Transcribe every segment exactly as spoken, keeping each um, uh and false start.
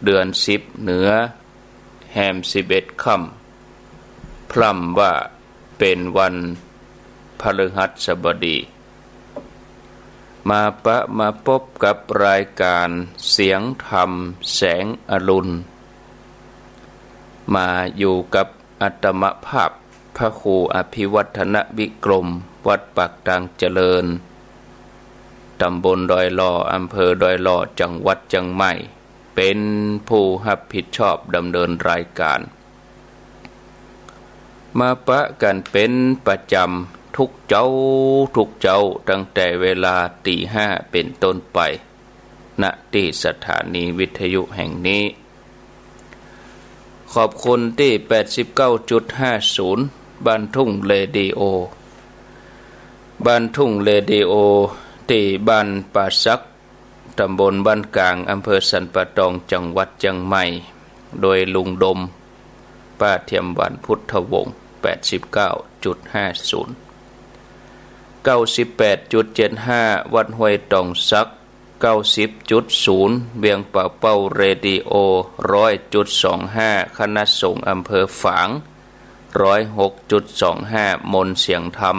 เดือนสิบเหนือ แฮมสิบเอ็ดค่ำ พร่ำว่าเป๋นวันพฤหัสบดี มาปะมาปบกับรายก๋านเสียงธรรมแสงอรุณ มาอยู่กับอาตมาภาพ พระครูอภิวัฒนวิกรม วัดปากตางเจริญ ต๋ำบลดอยหล่อ อำเภอดอยหล่อ จังหวัดเจียงใหม่ เป๋นผู้ฮับผิดชอบดำเนินรายก๋าน มาปะกั๋นเป๋นประจ๋ำทุกเจ๊า ทุกเจ๊า ตั้งแต่เวลาตี๋ห้าเป๋นต้นไป ณ ตี้สถานีวิทยุแห่งนี้ ขอบคุณตี้แปดสิบเก้าจุดห้าศูนย์ บ้านทุ่งเรดิโอ บ้านทุ่งเรดิโอ ตี้บ้านป่าสัก ต๋ำบลบ้านก๋าง อำเภอสันป่าตอง จังหวัดเจียงใหม่ โดยลุงดม ป้าเทียมหวาน พุทธวงศ์ แปดสิบเก้าจุดห้าศูนย์ เก้าสิบแปดจุดเจ็ดห้า วัดห้วยตองสัก เก้าสิบจุดศูนย์ เวียงป่าเป้าเรดิโอ ร้อยจุดสองห้า คณะสงฆ์อำเภอฝาง ร้อยหกจุดสองห้า มนต์เสียงธรรม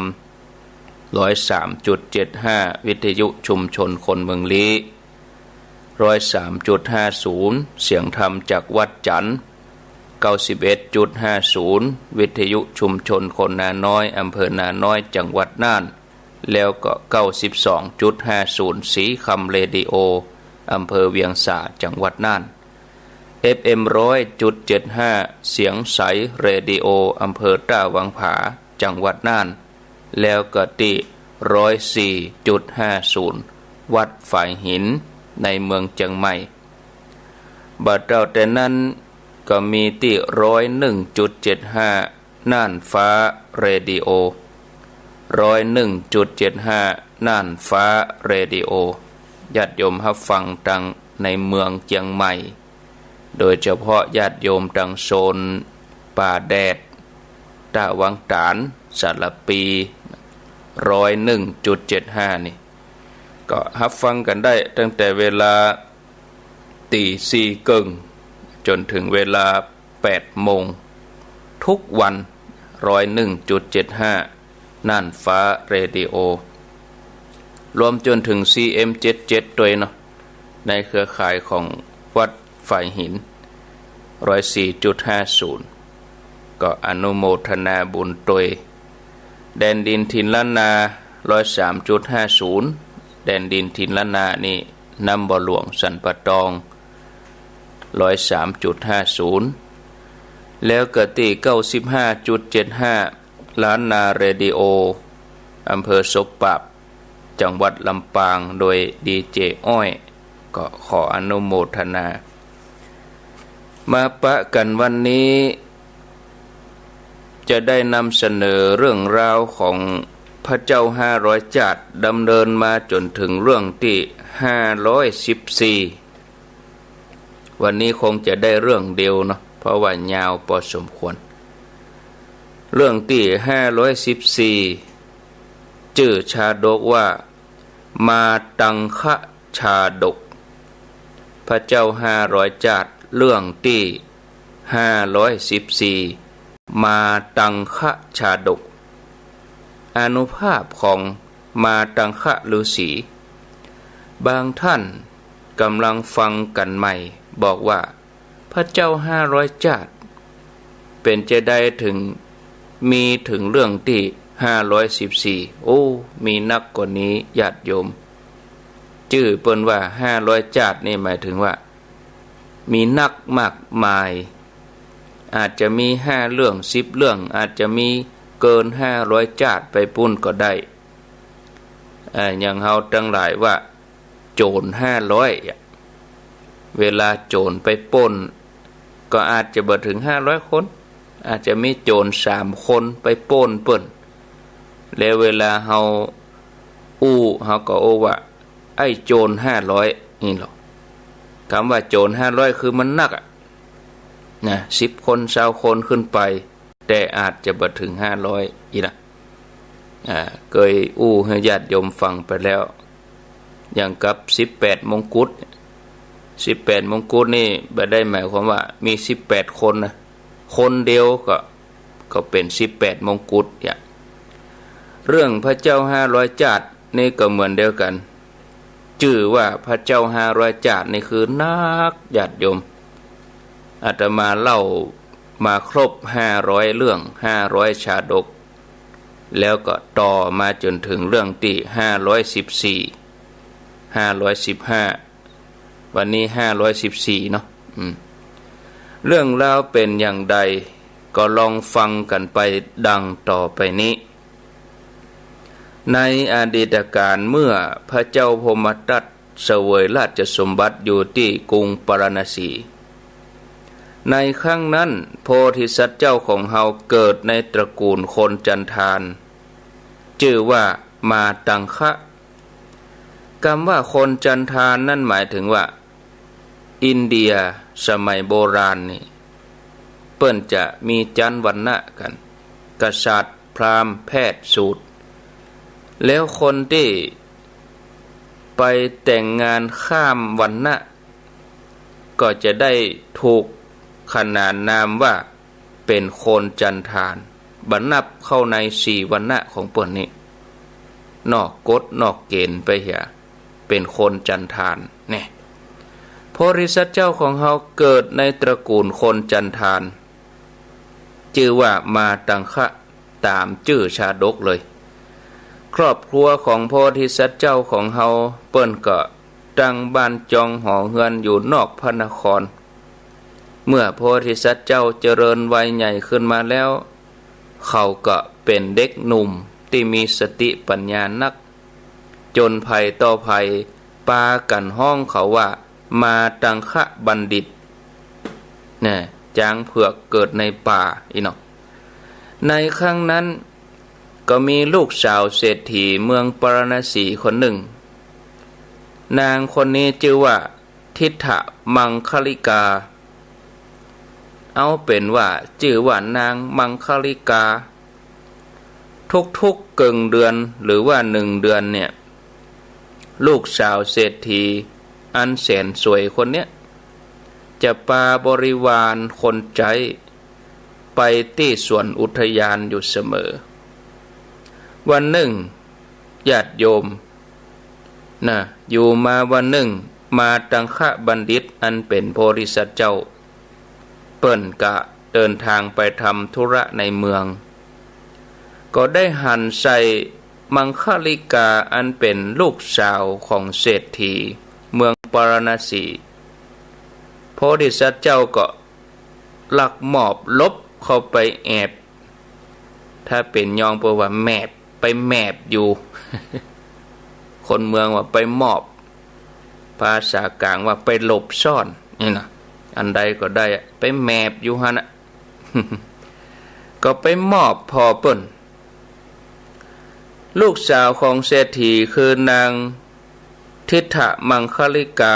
ร้อยสามจุดเจ็ดห้า วิทยุชุมชนคนเมืองลี้ ร้อยสามจุดห้าศูนย์ เสียงธรรมจากวัดจันทน์ เก้าสิบเอ็ดจุดห้าศูนย์ วิทยุชุมชนคนนาน้อย อำเภอนาน้อย จังหวัดน่าน แล้วก็ เก้าสิบสองจุดห้าศูนย์ สีคำเรดิโอ อำเภอเวียงสา จังหวัดน่าน เอฟเอ็ม ร้อยจุดเจ็ดห้า เสียงใสเรดิโอ อำเภอต้าหวังผา จังหวัดน่าน แล้วก็ตี้ ร้อยสี่จุดห้าศูนย์ วัดฝายหิน ในเมืองเจียงใหม่ บ่าเต้าแต่นั้นก็มีตี้ ร้อยหนึ่งจุดเจ็ดห้า น่านฟ้าเรดิโอ ร้อยหนึ่งจุดเจ็ดห้า น่านฟ้าเรดิโอ ญาติโยมฮับฟังตังในเมืองเจียงใหม่ โดยเฉพาะญาติโยมตังโซนป่าแดด ต้าหวังต๋าน สารภี ร้อยหนึ่งจุดเจ็ดห้า นี่ ก็ฮับฟังกั๋นได้ตั้งแต่เวลา ตี๋สี่เกิ่ง จ๋นเถิงเวลา แปดโมง ทุกวัน ร้อยหนึ่งจุดเจ็ดห้า น่านฟ้าเรดิโอ รวมจ๋นเถิง ซีเอ็ม เจ็ดเจ็ด ตวยเนาะ ในเครือข่ายของวัดฝายหิน ร้อยสี่จุดห้าศูนย์ ก็อนุโมทนาบุญตวย แดนดินถิ่นล้านนา ร้อยสามจุดห้าศูนย์ แดนดินถิ่นล้านนานี่ น้ำบ่อหลวง สันป่าตอง ร้อยสามจุดห้าศูนย์ แล้วก็ตี้ เก้าสิบห้าจุดเจ็ดห้า ล้านนาเรดิโอ อำเภอศพปราบ จังหวัดลำปาง โดยดีเจอ้อย ก็ขออนุโมทนา มาปะกั๋นวันนี้ จะได้นำเสนอเรื่องราวของพระเจ้าห้าร้อยจ้าด ดำเนินมาจ๋นเถิงเรื่องตี้ ห้าร้อยสิบสี่ วันนี้คงจะได้เรื่องเดียวเนาะ เพราะว่ายาวพอสมควร เรื่องตี้ ห้าร้อยสิบสี่ จื้อชาดกว่า มาตังคชาดก พระเจ้าห้าร้อยจ้าด เรื่องตี้ ห้าร้อยสิบสี่ มาตังคชาดก อานุภาพของมาตังคฤๅษี บางท่านก่ำลังฟังกั๋นใหม่ บอกว่า พระเจ้าห้าร้อยจ้าด เป๋นจาใดเถิง มีเถิงเรื่องตี้ ห้าร้อยสิบสี่ โอ้ มีนักกว่านี้ ญาติโยม จื้อเปิ้นว่า ห้าร้อยจ้าด นี่หมายเถิงว่า มีนักมากมาย อาจจะมีห้าเรื่อง สิบเรื่อง อาจจะมีเกิน ห้าร้อยจ้าด ไปปู้นก็ได้ เอ่อ อย่างเฮาตังหลายว่า โจ๋รห้าร้อยอะ เวลาโจ๋รไปปล้น ก็อาจจะบ่เถิงห้าร้อยคน อาจจะมีโจ๋รสามคนไปปล้นเปิ้น แล้วเวลาเฮาอู้ เฮาก็อู้ว่า ไอ้โจ๋รห้าร้อย นี่ลอ กำว่าโจ๋รห้าร้อย คือมันนักอะ นะ สิบคน ซาวคนขึ้นไป แต่อาจจะบ่เถิงห้าร้อย อี้นะ อ่า เกยอู้หื้อญาติโยมฟังไปแล้ว อย่างกับสิบแปดมงกุฎ สิบแปดมงกุฎนี่บ่ได้หมายความว่ามีสิบแปดคนนะ คนเดียวก็ ก็เป๋นสิบแปดมงกุฎเนี่ย เรื่องพระเจ้าห้าร้อยจาตินี่ก็เหมือนเดียวกั๋น จื้อว่าพระเจ้าห้าร้อยจาตินี่คือนัก ญาติโยม อาตมาเล่ามาครบห้าร้อยเรื่อง ห้าร้อยชาดก แล้วก็ต่อมาจ๋นเถิงเรื่องตี้ห้าร้อยสิบสี่ ห้าร้อยสิบห้า วันนี้ห้าร้อยสิบสี่เนาะ อืม เรื่องราวเป๋นอย่างใด ก็ลองฟังกั๋นไปดังต่อไปนี้ ในอดีตกาลเมื่อพระเจ้าพรหมทัตเสวยราชสมบัติอยู่ตี้กรุงปาราณสี ในครั้งนั้นโพธิสัตว์เจ้าของเฮาเกิดในตระกูลคนจันทาน จื้อว่ามาตังคะ กำว่าคนจันทานนั้นหมายถึงว่า อินเดียสมัยโบราณนี่ เปิ้นจะมีจันทร์วรรณะกั๋น กษัตริย์ พราหมณ์ แพทย์ สูตร แล้วคนตี้ไปแต่งงานข้ามวรรณะ ก็จะได้ถูกขนานนามว่าเป๋นคนจันทาน บ่นับเข้าในสี่วรรณะของเปิ้นนี่ นอกกฎนอกเก๋ณฑ์ไปเหีย เป๋นคนจันทานแน่ โพธิสัตว์เจ้าของเฮาเกิดในตระกูลคนจันทาน จื้อว่ามาตังคะ ต๋ามจื้อชาดกเลย ครอบครัวของโพธิสัตว์เจ้าของเฮาเปิ้นก็ตั้งบ้านจองหอเฮือนอยู่นอกพระนคร เมื่อโพธิสัตว์เจ้าเจริญวัยใหญ่ขึ้นมาแล้ว เขาก็เป๋นเด็กหนุ่มตี้มีสติปัญญานัก จ๋นใผต่อใผปากั๋นฮ้องเขาว่า มาตังคะบัณฑิต น่ะ จ๊างเผือกเกิดในป่าอี้เนาะ ในครั้งนั้นก็มีลูกสาวเศรษฐีเมืองปาราณสีคนนึ่ง นางคนนี้จื้อว่า ทิฏฐมังคลิกา เอาเป๋นว่าจื้อว่านางมังคลิกา ทุกๆ เกิ่งเดือนหรือว่าหนึ่งเดือนเนี่ย ลูกสาวเศรษฐีอันแสนสวยคนเนี้ย จะปาบริวารคนใจ๊ไปตี้สวนอุทยานอยู่เสมอ วันนึ่ง ญาติโยม น่ะ อยู่มาวันนึ่ง มาตังคะบัณฑิตอันเป๋นโพธิสัตว์เจ้า เปิ้นกะเดินทางไปทำธุระในเมือง ก็ได้หันใส่มังคลิกาอันเป๋นลูกสาวของเศรษฐีเมืองปาราณสี โพธิสัตว์เจ้าก็ลักมอบหลบเข้าไปแอบ ถ้าเป๋นยองเปิ้นว่าแมบ ไปแมบอยู่ คนเมืองว่าไปมอบ ภาษากลางว่าไปหลบซ่อน นี่นะ อันใดก็ได้อะ ไปแมบอยู่หั้นน่ะ ก็ไปมอบผ่อเปิ้น ลูกสาวของเศรษฐีคือนางทิฏฐมังคลิกา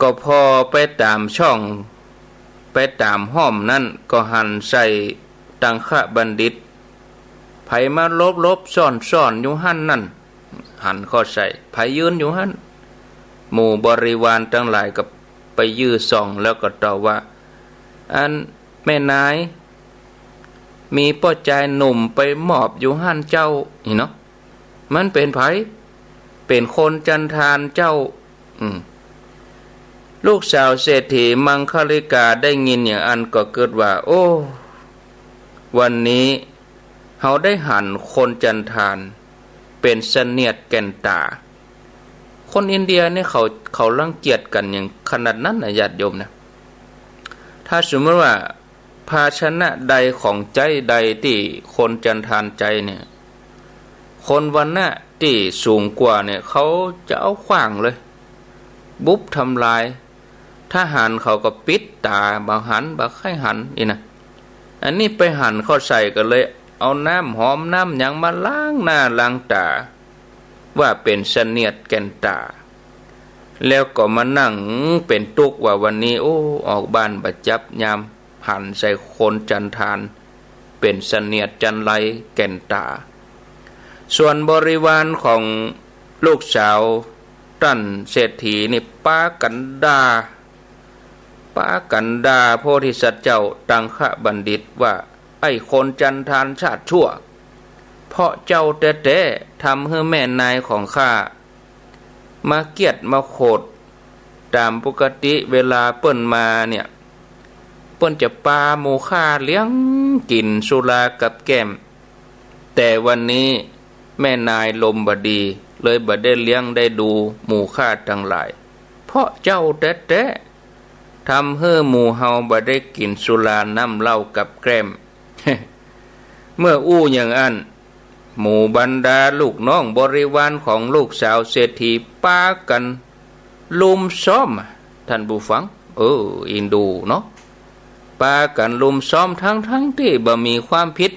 ก็ผ่อไปต๋ามช่อง ไปต๋ามห้อมนั้น ก็หันใส่ตังคะบัณฑิต ใผมาหลบๆ ซ่อนๆ อยู่หั้นนั้น หันเข้าใส่ ใผยืนอยู่หั้น หมู่บริวารตังหลายก็ไปยื้อส่อง แล้วก็ตอบว่า อันแม่นาย มีป้อจายหนุ่มไปมอบอยู่หั้นเจ้า นี่เนาะ มันเป๋นใผ เป๋นคนจันทานเจ้า อืม ลูกสาวเศรษฐีมังคลิกาได้ยินอย่างอั้นก็กึ๊ดว่า โอ้ วันนี้เฮาได้หันคนจันทานเป๋นเสนียดแก่นต๋า คนอินเดียนี่เขา เขารังเกียจกั๋นอย่างขนาดนั้นนะ ญาติโยมนะ ถ้าสมมติว่า ภาชนะใดของใจ๊ใดตี้คนจันทานใจ๊เนี่ย คนวรรณะตี้สูงกว่าเนี่ย เขาจะเอาขว้างเลย บุบทำลาย ทหารเขาก็ปิดต๋า บ่หัน บ่ใค่หัน นี่นะ อันนี้ไปหันเข้าใส่ก็เลย เอาน้ำหอมน้ำหยังมาล้างหน้าล้างต๋า ว่าเป๋นเสนียดแก่นต๋า แล้วก็มานั่งเป๋นตุ๊กข์ว่าวันนี้ โอ้ ออกบ้านบ่จับยาม หันใส่คนจันทาน เป๋นเสนียดจันไรแก่นต๋า ส่วนบริวารของลูกสาว ต้านเศรษฐีนี่ปากั๋นด่า ปากั๋นด่าโพธิสัตว์เจ้าตังคบัณฑิตว่า ไอ้คนจันทานชาติชั่ว เพราะเจ้าแต๊ๆ ทำหื้อแม่นายของข้า มาเคียดมาโขด ต๋ามปกติเวลาเปิ้นมาเนี่ย เปิ้นจะปาหมู่ข้าเลี้ยงกิ๋นสุรากับแกล้ม แต่วันนี้แม่นายลมบ่ดี เลยบ่ได้เลี้ยงได้ดูหมู่ข้าตังหลาย เพราะเจ้าแต๊ๆ ทำหื้อหมู่เฮาบ่ได้กิ๋นสุราน้ำเหล้ากับแกล้ม เมื่ออู้อย่างอั้น หมู่บรรดาลูกน้องบริวารของลูกสาวเศรษฐีปากั๋นลุมซ้อม ต้านผู้ฟัง เออ อินดูเนาะ ปากั๋นลุมซ้อมทั้งๆ ตี้บ่มีความผิด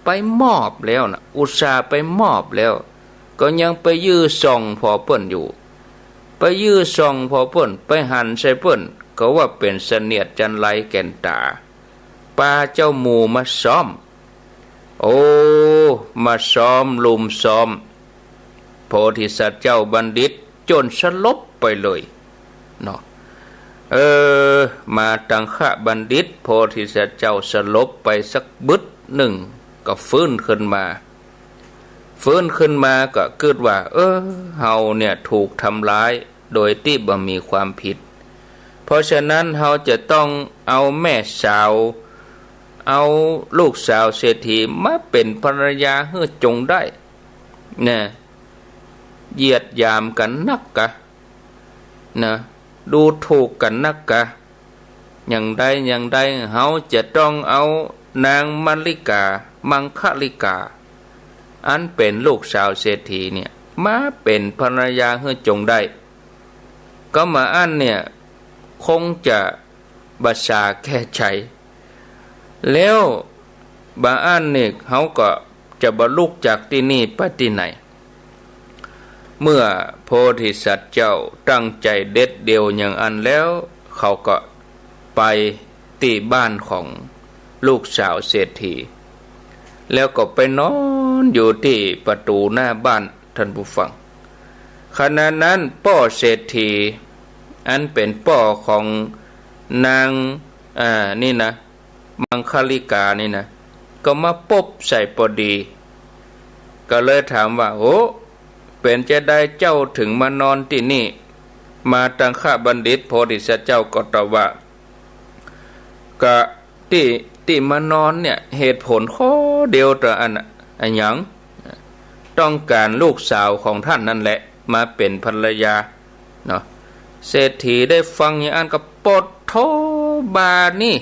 ไปมอบแล้วนะ อุตส่าห์ไปมอบแล้ว ก็ยังไปยื้อส่องผ่อเปิ้นอยู่ ไปยื้อส่องผ่อเปิ้น ไปหันใส่เปิ้น ก็ว่าเป๋นเสนียดจัญไรแก่นต๋า ปาเจ้าหมู่มาซ้อม โอ้ มาซ้อมลุมซ้อมโพธิสัตว์เจ้าบัณฑิตจ๋นสลบไปเลยเนาะ เออ มาตังคบัณฑิต โพธิสัตว์เจ้าสลบไปสักบึดนึ่ง ก็ฟื้นขึ้นมา ฟื้นขึ้นมาก็กึ๊ดว่า เออ เฮาเนี่ยถูกทำร้ายโดยตี้บ่มีความผิด เพราะฉะนั้นเฮาจะต้องเอาแม่สาว เอาลูกสาวเศรษฐีมาเป๋นภรรยาหื้อจงได้ นะ เหยียดหยามกั๋นนักกา นะ ดูถูกกั๋นนักกา อย่างใดอย่างใด เฮาจะต้องเอานางมัลลิกา มังคลิกา อันเป๋นลูกสาวเศรษฐีเนี่ย มาเป๋นภรรยาหื้อจงได้ ก็บ่าอั้นเนี่ย คงจะบ่สาแก่ใจ๋ แล้วบ่าอั้นนี่ เฮาก็จะบ่ลุกจากตี้นี่ไปตี้ไหน เมื่อโพธิสัตว์เจ้าตั้งใจ๋เด็ดเดี่ยวอย่างอั้นแล้ว เขาก็ไปตี้บ้านของลูกสาวเศรษฐี แล้วก็ไปนอนอยู่ตี้ประตู๋หน้าบ้าน ต้านผู้ฟัง ขณะนั้นป้อเศรษฐี อันเป๋นป้อของนาง อ่า นี่นะ มังคลิกานี่นะ ก็มาปบใส่ปอดี ก็เลยถามว่า โห เป๋นจาใดเจ้าเถิงมานอนตี้นี่ มาตังคบัณฑิต โพธิสัตว์เจ้าก็ตอบว่า ก็ตี้ ตี้มานอนเนี่ย เหตุผลข้อเดียวเต้าอั้นน่ะ อะหยัง ต้องก๋านลูกสาวของต้านนั่นแหละ มาเป๋นภรรยา เนาะ เศรษฐีได้ฟังอย่างอั้นก็ โปดโธ่ บ้านี่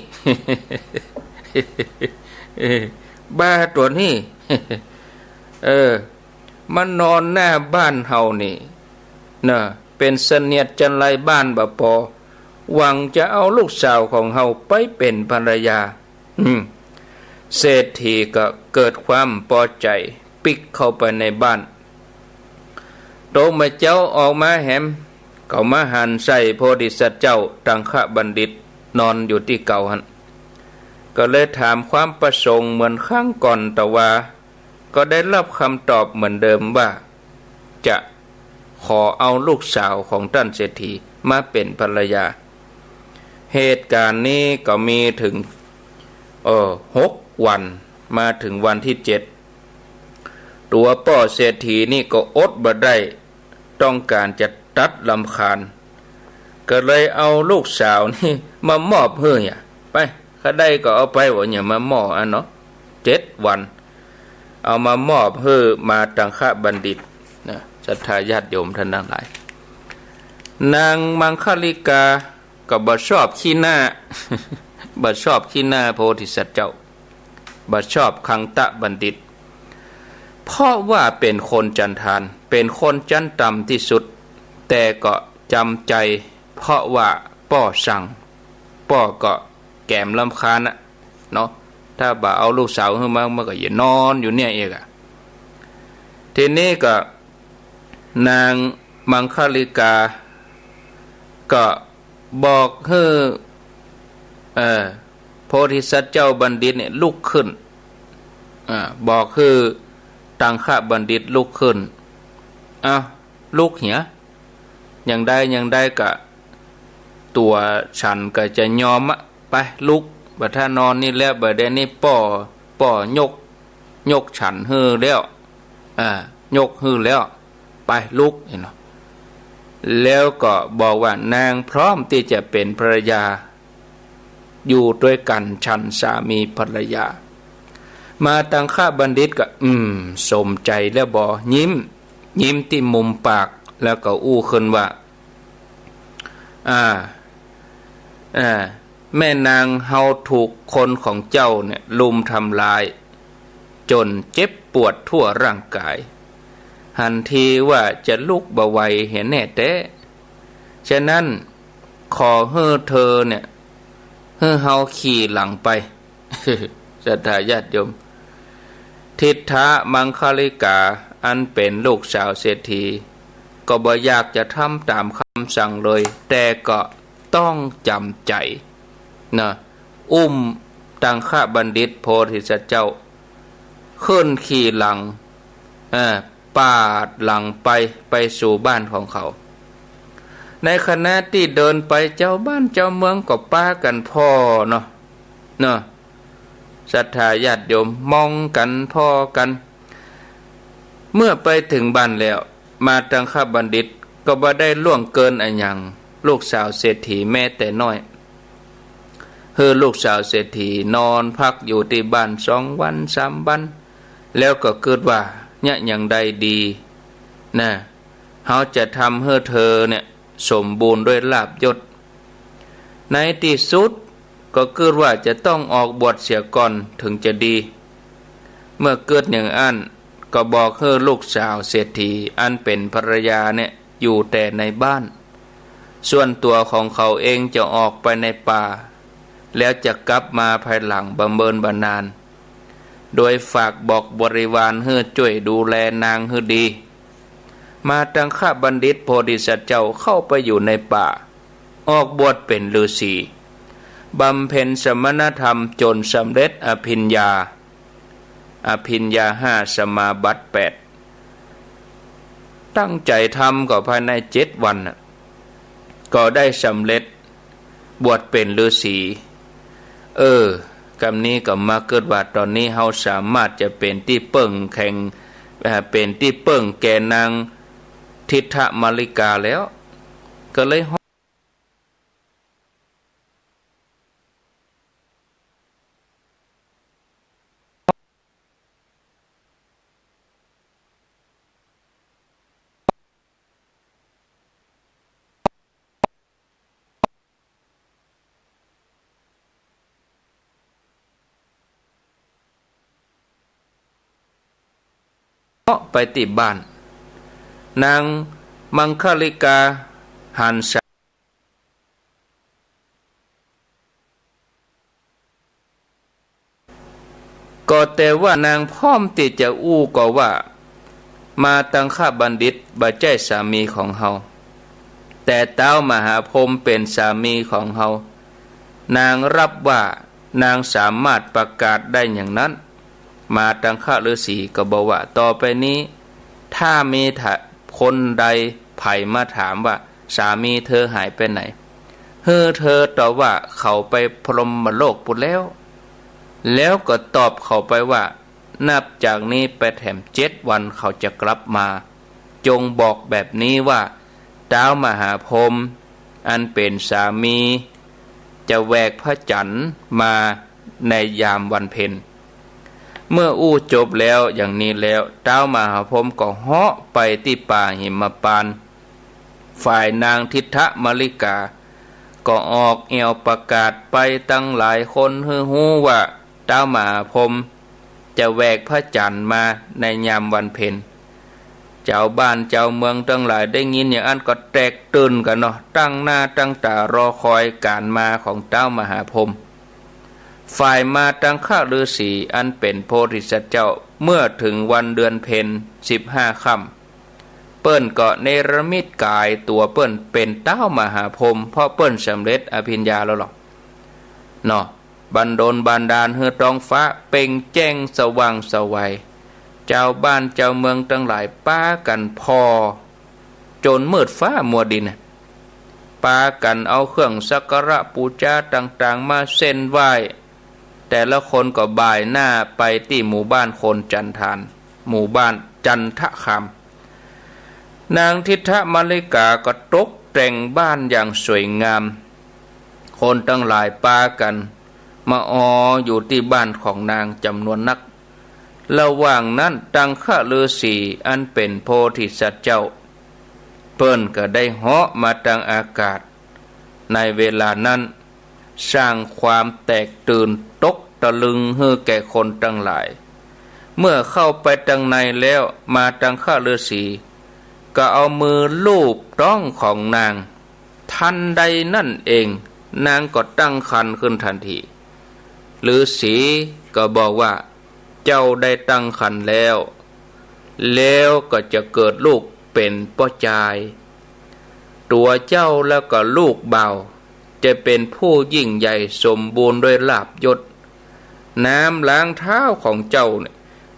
บ้าตั๋วนี่ เออ มานอนหน้าบ้านเฮานี่ นะ เป๋นเสนียดจัญไรบ้านบ่ปอ หวังจะเอาลูกสาวของเฮาไปเป๋นภรรยา อืม เศรษฐีก็เกิดความปอใจ๋ ปิ๊กเข้าไปในบ้าน โตเมื่อเจ๊าออกมาแหม ก็มาหันใส่โพธิสัตว์เจ้าตังคบัณฑิต นอนอยู่ตี้เก่าหั้น ก็เลยถามความประสงค์เหมือนครั้งก่อน แต่ว่าก็ได้รับคำตอบเหมือนเดิมว่า จะขอเอาลูกสาวของต้านเศรษฐีมาเป๋นภรรยา เหตุก๋ารณ์นี้ก็มีเถิง เออ หกวัน มาเถิงวันตี้เจ็ด ตั๋วป้อเศรษฐีนี่ก็อดบ่ได้ ต้องก๋านจะตัดรำคาญ ก็เลยเอาลูกสาวนี่มามอบหื้อ ไป ใค่ใดก็เอาไป ว่าอย่างมามอบอันเนาะ เจ็ดวัน เอามามอบหื้อมาตังคบัณฑิต นะ ศรัทธาญาติโยมต้านตังหลาย นางมังคลิกาก็บ่ชอบขี้หน้า บ่ชอบขี้หน้าโพธิสัตว์เจ้า บ่ชอบคังตบัณฑิต เพราะว่าเป๋นคนจันทาน เป๋นคนจั้นต่ำตี้สุด แต่ก็จ๋ำใจ๋ เพราะว่าป้อสั่ง ป้อก็แกมรำคาญน่ะ เนาะ ถ้าบ่เอาลูกสาวหื้อมา มันก็จะนอนอยู่เนี่ยเองอะ ทีนี้ก็นางมังคลิกา ก็บอกหื้อ เออ โพธิสัตว์เจ้าบัณฑิตเนี่ยลุกขึ้น อ่า บอกหื้อตังคบัณฑิตลุกขึ้น อ้าว ลุกเหีย อย่างใดอย่างใดก็ตั๋วฉันก็จะยอมอะ ไปลุก บ่ถ้านอนนี่แล้ว บ่าเดี่ยวนี้ป้อ ป้อยก ยกฉันหื้อแล้ว อ่า ยกหื้อแล้ว ไปลุก หันก่อ แล้วก็บอกว่านางพร้อมตี้จะเป๋นภรรยา อยู่ตวยกั๋นฉันสามีภรรยา มาตังคบัณฑิตก็ อืม สมใจ๋แล้วบ่ ยิ้ม ยิ้มตี้มุมปาก แล้วก็อู้ขึ้นว่า อ่า อ่า แม่นาง เฮาถูกคนของเจ้าเนี่ยรุมทำลาย จ๋นเจ็บปวดทั่วร่างก๋าย หันทีว่าจะลุกบ่ไหวเหียแน่แต๊ ฉะนั้นขอหื้อเธอเนี่ย หื้อเฮาขี่หลังไป ศรัทธาญาติโยม ทิฏฐมังคลิกา อันเป๋นลูกสาวเศรษฐี ก็บ่อยากจะทำต๋ามกำสั่งเลย แต่ก็ต้องจ๋ำใจ๋ นะ อุ้มตังคบัณฑิตโพธิสัตว์เจ้า ขึ้นขี่หลัง เอ่อ ปาดหลังไป ไปสู่บ้านของเขา ในขณะตี้เดินไป จาวบ้านจาวเมืองก็ปากั๋นผ่อเนาะ เนาะ ศรัทธาญาติโยมมองกั๋นผ่อกั๋น เมื่อไปเถิงบ้านแล้ว มาตังคบัณฑิตก็บ่ได้ล่วงเกินอะหยังลูกสาวเศรษฐีแม้แต่น้อย หื้อลูกสาวเศรษฐีนอนพักอยู่ตี้บ้านสองวันสามวัน แล้วก็กึ๊ดว่า เยียะอย่างใดดี นะ เฮาจะทำหื้อเธอเนี่ยสมบูรณ์ด้วยลาภยศ ในตี้สุดก็กึ๊ดว่าจะต้องออกบวชเสียก่อนเถิงจะดี เมื่อกึ๊ดอย่างอั้นก็บอกหื้อลูกสาวเศรษฐีอันเป๋นภรรยาเนี่ยอยู่แต่ในบ้าน ส่วนตั๋วของเขาเองจะออกไปในป่า แล้วจะกลับมาภายหลังบ่เมินบ่นาน โดยฝากบอกบริวารหื้อจ้วยดูแลนางหื้อดี มาตังคบัณฑิตโพธิสัตว์เจ้าเข้าไปอยู่ในป่า ออกบวชเป๋นฤๅษี บำเพ็ญสมณธรรมจ๋นสำเร็จอภิญญา อภิญญาห้า สมาบัติแปด ตั้งใจ๋ทำก็ภายในเจ็ดวันน่ะ ก็ได้สำเร็จบวชเป๋นฤๅษี เออ กำนี้ก็มากึ๊ดว่าต๋อนนี้เฮาสามารถจะเป๋นตี้เปิ้งแข่ง เอ่อ เป๋นตี้เปิ้งแก่นางทิฏฐมัลลิกาแล้ว ก็เลย ไปตี้บ้าน นางมังคลิกาหันสา ก็แต่ว่านางพร้อมตี้จะอู้ก่อว่า มาตังคบัณฑิตบ่ใจ้สามีของเฮา แต่ต๊าวมหาพรหมเป๋นสามีของเฮา นางรับว่านางสามารถประกาศได้อย่างนั้น มาตังคฤๅษีก็บอกว่า ต่อไปนี้ ถ้ามีถ้าคนใดใผมาถามว่า สามีเธอหายไปไหน หื้อเธอตอบว่า เขาไปพรหมโลกปู้นแล้ว แล้วก็ตอบเขาไปว่า นับจากนี้ไปแถมเจ็ดวันเขาจะกลับมา จงบอกแบบนี้ว่า ต๊าวมหาพรหมอันเป๋นสามี จะแหวกพระจันทร์มาในยามวันเพ็ญ เมื่ออู้จบแล้วอย่างนี้แล้ว ต๊าวมหาพรหมก็เหาะไปตี้ป่าหิมพานต์ ฝ่ายนางทิฏฐมัลลิกา ก็ออกแอ่วประกาศไปตังหลายคนหื้อฮู้ว่า ต๊าวมหาพรหมจะแหวกพระจันทร์มาในยามวันเพ็ญ จาวบ้านจาวเมืองตังหลายได้ยินอย่างอั้นก็แตกตื่นกั๋นเนาะ ตั้งหน้าตั้งต๋ารอคอยก๋านมาของต๊าวมหาพรหม ฝ่ายมาตังคฤๅษีอันเป๋นโพธิสัตว์เจ้า เมื่อเถิงวันเดือนเพ็ญสิบห้าค่ำ เปิ้นก็เนรมิตก๋ายตั๋วเปิ้นเป๋นต๊าวมหาพรหม เพราะเปิ้นสำเร็จอภิญญาแล้วหรอกเนาะ บันดลบันดาลหื้อท้องฟ้าเปล่งแจ้งสว่างไสว จาวบ้านจาวเมืองตังหลายปากั๋นผ่อ จนมืดฟ้ามัวดินน่ะ ปากั๋นเอาเครื่องสักการะปู๋จาต่างๆ มาเส้นไหว้ แต่ละคนก็บ่ายหน้าไปตี้หมู่บ้านคนจันทาน หมู่บ้านจันทคาม นางทิฏฐมลลิกาก็ตกแต่งบ้านอย่างสวยงาม คนตังหลายปากั๋นมาอออยู่ตี้บ้านของนางจ๋ำนวนนัก ละหว่างนั้นตังคฤๅษีอันเป๋นโพธิสัตว์เจ้า เปิ้นก็ได้เหาะมาตังอากาศ ในเวลานั้น สร้างความแตกตื่นตกตะลึงหื้อแก่คนตังหลาย เมื่อเข้าไปตังในแล้ว มาตังคฤๅษีก็เอามือลูบต๊องของนาง ทันใดนั้นเอง นางก็ตั้งครรภ์ขึ้นทันที ฤๅษีก็บอกว่า เจ้าได้ตั้งครรภ์แล้ว แล้วก็จะเกิดลูกเป๋นป้อจาย ตั๋วเจ้าแล้วก็ลูกบ่าว จะเป๋นผู้ยิ่งใหญ่สมบูรณ์ด้วยลาภยศ น้ำล้างเท้าของเจ้าเนี่ย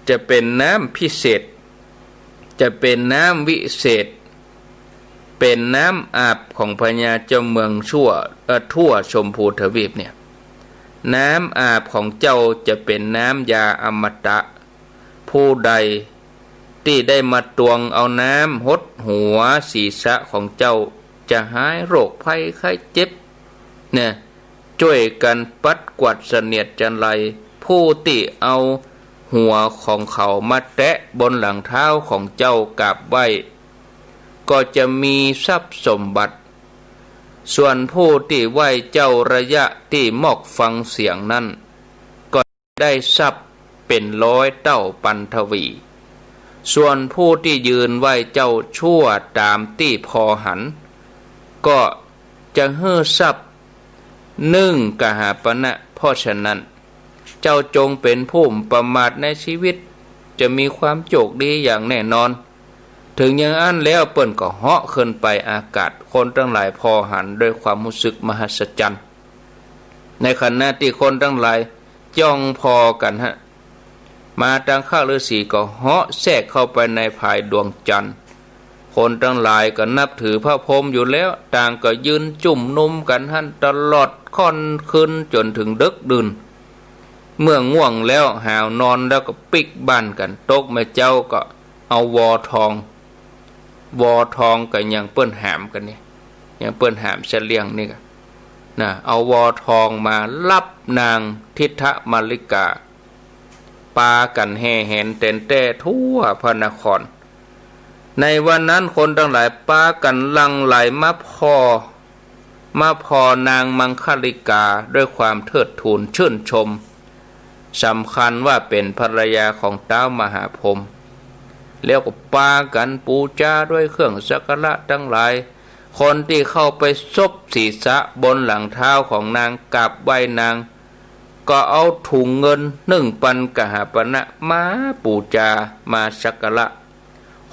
จะเป๋นน้ำพิเศษ จะเป๋นน้ำวิเศษ เป๋นน้ำอาบของพญาเจ้าเมืองชั่ว เอ่อ ทั่วชมพูทวีปเนี่ย น้ำอาบของเจ้าจะเป๋นน้ำยาอมตะ ผู้ใดตี้ได้มาตวงเอาน้ำหดหัวศีรษะของเจ้า จะหายโรคภัยไข้เจ็บ เนี่ย จ้วยกั๋นปัดกวาดเสนียดจัญไร ผู้ตี้เอาหัวของเขามาแตะบนหลังเท้าของเจ้ากราบไหว้ ก็จะมีทรัพย์สมบัติ ส่วนผู้ตี้ไหว้เจ้าระยะตี้มอกฟังเสียงนั้น ก็ได้ทรัพย์เป๋นร้อยเต้าปันทวี ส่วนผู้ตี้ยืนไหว้เจ้าชั่วต๋ามตี้ผ่อหัน ก็จะหื้อทรัพย์นึ่งกหาปณะ เพราะฉะนั้น เจ้าจงเป๋นผู้บ่ประมาทในชีวิต จะมีความโจคดีอย่างแน่นอน เถิงอย่างอั้นแล้วเปิ้นก็เหาะขึ้นไปอากาศ คนตังหลายผ่อหันด้วยความฮู้สึกมหัศจรรย์ ในขณะตี้คนตังหลายจ้องผ่อกั๋นฮะ มาตังคฤๅษีก็เหาะแทรกเข้าไปในผายดวงจันทร์ คนตังหลายก็นับถือพระพรหมอยู่แล้ว ต่างก็ยืนจุ่มนุมกั๋นหั้นตลอดค่อนคืนจ๋นเถิงดึกดื่น เมื่อง่วงแล้วหาวนอนแล้วก็ปิ๊กบ้านกั๋น ตกแม่เจ๊าก็เอาวอทอง วอทองก็อย่างเปิ้นหามกั๋นนี่ อย่างเปิ้นหามเสลี่ยงนี่ก็ นะ เอาวอทองมาฮับนางทิฏฐมลลิกา ปากั๋นแห่แหนแตนแต้ทั่วพระนคร ในวันนั้นคนตังหลายปากั๋นหลั่งไหลมาผ่อ มาผ่อนางมังคลิกาด้วยความเทิดทูนชื่นชม สำคัญว่าเป๋นภรรยาของต๊าวมหาพรหม แล้วก็ปากั๋นปู๋จาด้วยเครื่องสักการะตังหลาย คนตี้เข้าไปซบศีรษะบนหลังเท้าของนางกราบไหว้นาง ก็เอาถุงเงินนึ่งปันกหาปณะมาปู๋จามาสักการะ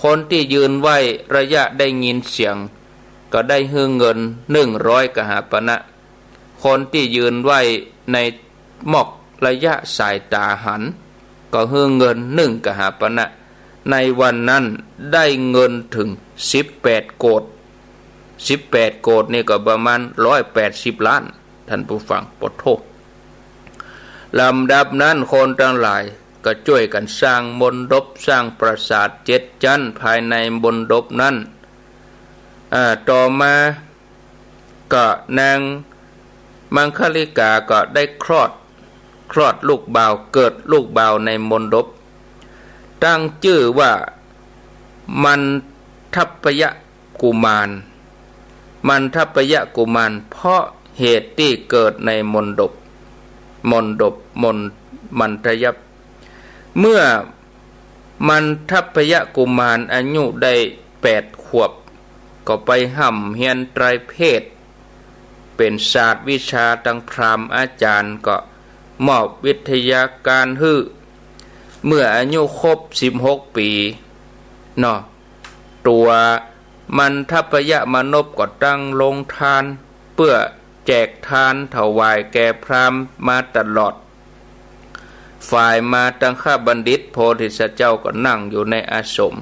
คนตี้ยืนไหว้ระยะได้ยินเสียง ก็ได้หื้อเงินนึ่งร้อยกหาปณะ คนตี้ยืนไหว้ในมอกระยะสายต๋าหัน ก็หื้อเงินนึ่งกหาปณะ ในวันนั้นได้เงินเถิงสิบแปดโกฏ สิบแปดโกฏนี่ก็ประมาณร้อยแปดสิบล้าน ท่านผู้ฟัง ปะโธ่ ลำดับนั้นคนตังหลายก็จ้วยกั๋นสร้างมณฑป สร้างปราสาทเจ็ดจั๊น ภายในมณฑปนั้น อ่า ต่อมาก็นางมังคลิกาก็ได้คลอด คลอดลูกบ่าว เกิดลูกบ่าวในมณฑป ตั้งจื้อว่ามัณฑปยกุมาร มัณฑปยกุมาร เพราะเหตุตี้เกิดในมณฑป มณฑป มณ มัณฑย เมื่อมัณฑปยกุมารอายุได้แปดขวบ ก็ไปฮ่ำเฮียนไตรเพศ เป๋นศาสตร์วิชาตังพราหมณ์ อาจ๋ารย์ก็มอบวิทยาการหื้อ เมื่ออายุครบสิบหกปี๋เนาะ ตั๋วมัณฑปยมานพก็ตั้งโฮงตาน เปื้อแจกตานถวายแก่พราหมณ์มาตลอด ฝ่ายมะตังคบัณฑิตโพธิสัตว์เจ้าก็นั่งอยู่ในอาสม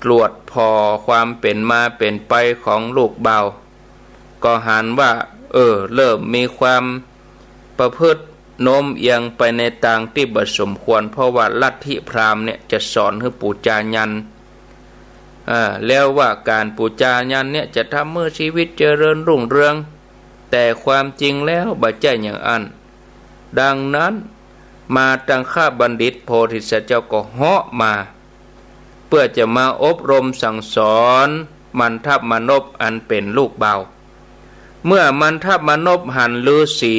ตรวจผ่อความเป๋นมาเป๋นไปของลูกบ่าว ก็หันว่า เออ เริ่มมีความประพฤติโน้มเอียงไปในตางตี้บ่สมควร เพราะว่าลัทธิพราหมณ์เนี่ยจะสอนหื้อปู๋จายันต์ อ่า แล้วว่าก๋านปู๋จายันต์เนี่ยจะทำหื้อชีวิตเจริญรุ่งเรือง แต่ความจริงแล้วบ่ใจ้อย่างอั้น ดังนั้น มาตังคะบัณฑิตโพธิสัตว์เจ้าก็เหาะมา เปื้อจะมาอบรมสั่งสอนมันทมานพอันเป๋นลูกบ่าว เมื่อมันทมานพหันฤๅษี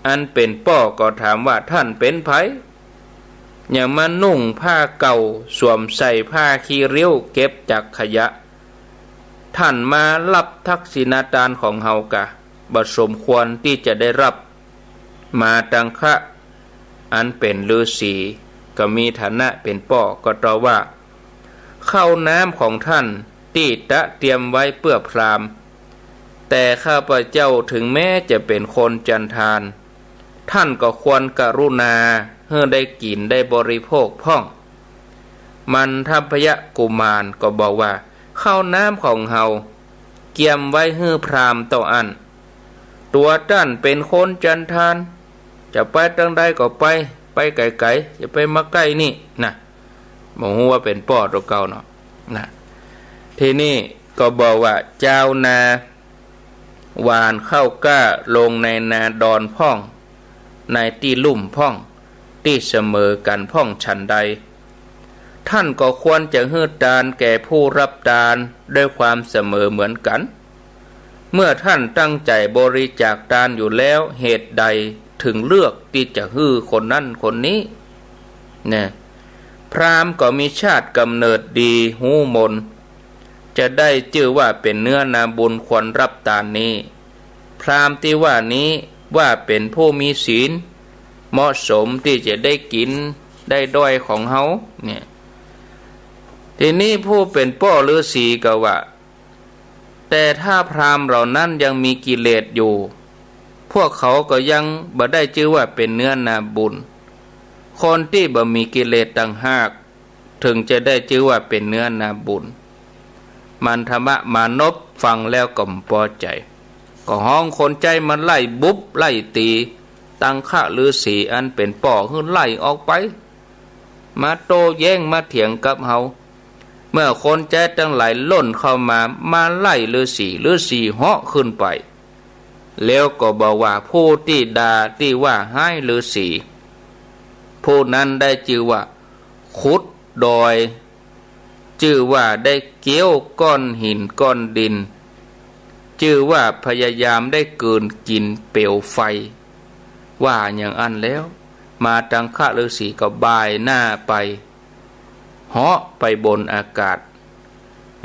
อันเป๋นป้อก็ถามว่า ท่านเป๋นใผ อย่างมานุ่งผ้าเก่า สวมใส่ผ้าขี้ริ้วเก็บจากขยะ ท่านมาฮับทักษิณาตานของเฮากา บ่สมควรตี้จะได้ฮับ มาตังคะอันเป๋นฤๅษี ก็มีฐานะเป๋นป้อก็ตอบว่า ข้าวน้ำของท่านตี้ตะเตรียมไว้เปื้อพราหมณ์ แต่ข้าพเจ้าถึงแม้จะเป๋นคนจันทาน ท่านก็ควรกรุณาหื้อได้กิ๋นได้บริโภคพ่อง มันทพยกุมารก็บอกว่า ข้าวน้ำของเฮาเกียมไว้หื้อพราหมณ์เต้าอั้น ตั๋วต้านเป๋นคนจันทาน จะไปตางใดก็ไป ไปไก๋ๆ อย่าไปมาใก้นี่นะ บ่ฮู้ว่าเป๋นป้อตั๋วเก่าเนาะนะ ทีนี้ก็บอกว่า จาวนาหว่านข้าวกล้าลงในนาดอนพ่อง ในตี้ลุ่มพ่อง ตี้เสมอกั๋นพ่องฉันใด ท่านก็ควรจะหื้อตานแก่ผู้ฮับตานด้วยความเสมอเหมือนกั๋น เมื่อท่านตั้งใจ๋บริจาคตานอยู่แล้ว เหตุใดถึงเลือกตี้จะหื้อคนนั้นคนนี้ เนี่ย พราหมณ์ก็มีชาติกำเนิดดีฮู้มน จะได้จื้อว่าเป๋นเนื้อนาบุญควรฮับตานนี้ พราหมณ์ตี้ว่านี้ว่าเป๋นผู้มีศีล เหมาะสมตี้จะได้กิ๋นได้ด้อยของเฮา เนี่ย ทีนี้ผู้เป๋นป้อฤๅษีก็ว่า แต่ถ้าพราหมณ์เหล่านั้นยังมีกิเลสอยู่ พวกเขาก็ยังบ่ได้จื้อว่าเป๋นเนื้อนาบุญ คนตี้บ่มีกิเลสต่างหาก เถิงจะได้จื้อว่าเป๋นเนื้อนาบุญ มันทมะมานพฟังแล้วก็บ่ปอใจ๋ ก็ฮ้องคนใจ๊มาไล่บุบไล่ตี๋ ตังคะฤๅษีอันเป๋นป้อหื้อไล่ออกไป มาโต้แย้งมาเถียงกับเฮา เมื่อคนใจ๊ตังหลายล่นเข้ามา มาไล่ฤๅษี ฤๅษีเหาะขึ้นไป แล้วก็บอกว่า ผู้ตี้ด่าตี้ว่าฮ้ายฤๅษี ผู้นั้นได้จื้อว่าขุดดอย จื้อว่าได้เก๊ยวก้อนหินก้อนดิน จื้อว่าพยายามได้กลืนกิ๋นเปลวไฟ ว่าอย่างอั้นแล้ว มาตังคะฤๅษีก็บ่ายหน้าไป เหาะไปบนอากาศ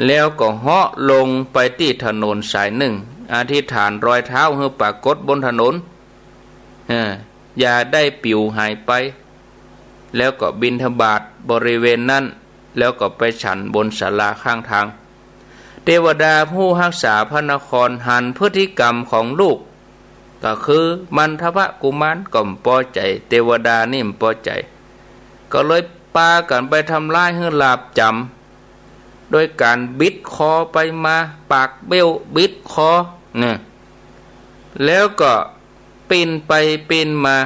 แล้วก็เหาะลงไปตี้ถนนสายนึ่ง อธิษฐานรอยเท้าหื้อปรากฏบนถนน เออ อย่าได้ปิ๋วหายไป แล้วก็บิณฑบาตบริเวณนั้น แล้วก็ไปฉันบนศาลาข้างทาง เตวดาผู้ฮักษาพระนครหันพฤติกรรมของลูก ก็คือมันทวกุมารก็บ่ปอใจ๋ เตวดานี่บ่ปอใจ๋ ก็เลยปากั๋นไปทำร้ายหื้อหลาบจ๋ำ โดยก๋านบิดคอไปมา ปากเบ้วบิดคอเนี่ย แล้วก็ปิ้นไปปิ้นมา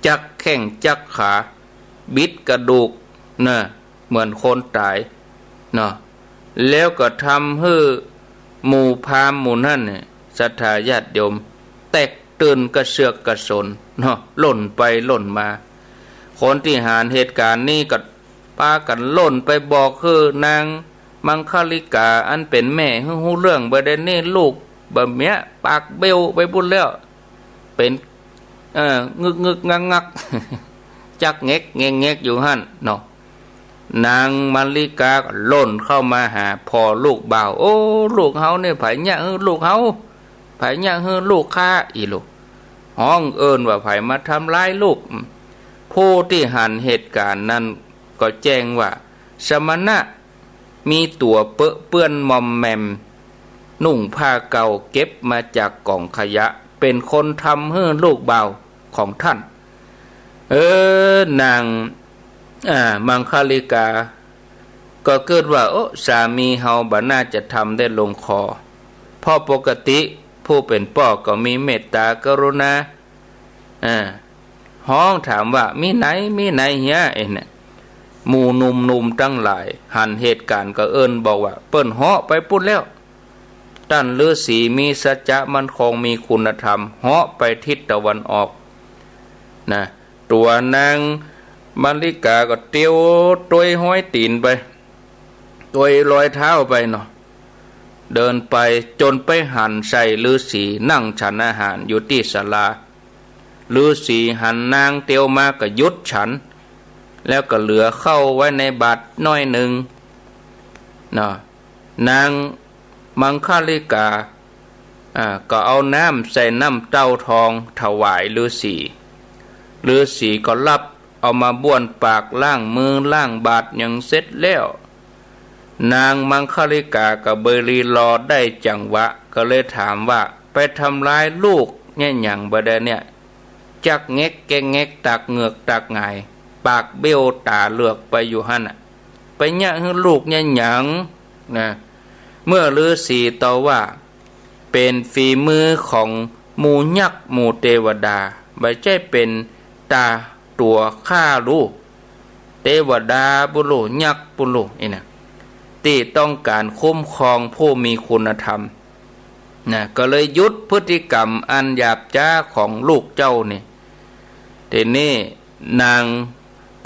จักแข้งจักขา บิดกระดูกนะ เหมือนคนตายเนาะ แล้วก็ทำหื้อหมู่พราหมณ์หมู่นั้นเนี่ย ศรัทธาญาติโยม แตกตื่นกระเสือกกระสนเนาะ ล่นไปล่นมา คนตี้หันเหตุก๋ารณ์นี้ก็ปากั๋นล่นไปบอกหื้อนางมังคลิกาอันเป๋นแม่หื้อฮู้เรื่อง บ่าเดี่ยวนี้ลูกบ่าเมียปากเบ้วไปบุ้นแล้ว เป๋น เออ งึกงึกงักงัก จักแง็กแง็กแง็กอยู่หั้นเนาะ นางมังคลิกาก็ล่นเข้ามาหาพ่อลูกบ่าว โอ้ ลูกเฮาเนี่ย ใผเยียะหื้อลูกเฮา ใผเยียะหื้อลูกข้าอี้ลูก ฮ้องเอิ้นว่าใผมาทำร้ายลูก ผู้ตี้หันเหตุก๋ารณ์นั้นก็แจ้งว่า สมณะ มีตั๋วเปอะเปื้อนมอมแมม นุ่งผ้าเก่าเก็บมาจากก๋องขยะ เป๋นคนทำหื้อลูกบ่าวของท่าน เออ นาง อ่า มังคลิกา ก็กึ๊ดว่า โอ้ สามีเฮาบ่น่าจะทำได้ลงคอ เพราะปกติผู้เป๋นป้อก็มีเมตตากรุณา อ่า ฮ้องถามว่า มีไหน มีไหนเหีย เอ็นเนี่ย หมู่หนุ่มๆ ตังหลาย หันเหตุก๋ารณ์ก็เอิ้นบอกว่า เปิ้นเหาะไปปู๊นแล้ว ต้านฤๅษีมีสัจจะมั่นคง มีคุณธรรม เหาะไปทิศตะวันออก นะ ตั๋วนางมัลลิกาก็เตียวตวยฮอยตี๋นไป ตวยรอยเท้าไปเนาะ เดินไปจ๋นไปหันใส่ฤๅษีนั่งฉันอาหารอยู่ตี้ศาลา ฤๅษีหันนางเตียวมาก็หยุดฉัน แล้วก็เหลือข้าวไว้ในบาตรหน้อยนึ่งเนาะ นางมังคลิกา อ่า ก็เอาน้ำใส่น้ำเต้าทองถวายฤๅษี ฤๅษีก็รับเอามาบ้วนปากล้างมือล้างบาตรหยังเสร็จแล้ว นางมังคลิกาก็บ่รีรอ ได้จังหวะ ก็เลยถามว่า ไปทำร้ายลูกเยียะหยังบ่าเดี่ยวเนี่ย จักแง็กแก๊กแง็ก ตากเหงือกตากหงาย ปากเบ้วต๋าเหลือกไปอยู่หั้นน่ะ ไปเยียะหื้อลูกเยียะหยัง นะ เมื่อฤๅษีตอบว่า เป๋นฝีมือของหมู่ยักษ์หมู่เตวดา บ่ใจ้เป๋นต๋าตั๋วข้าลูก เตวดาปู้นลูก ยักษ์ปู้นลูก นี่นะ ตี้ต้องก๋านคุ้มครองผู้มีคุณธรรม นะ ก็เลยหยุดพฤติกรรมอันหยาบจ๊าของลูกเจ้านี่ ทีนี้นาง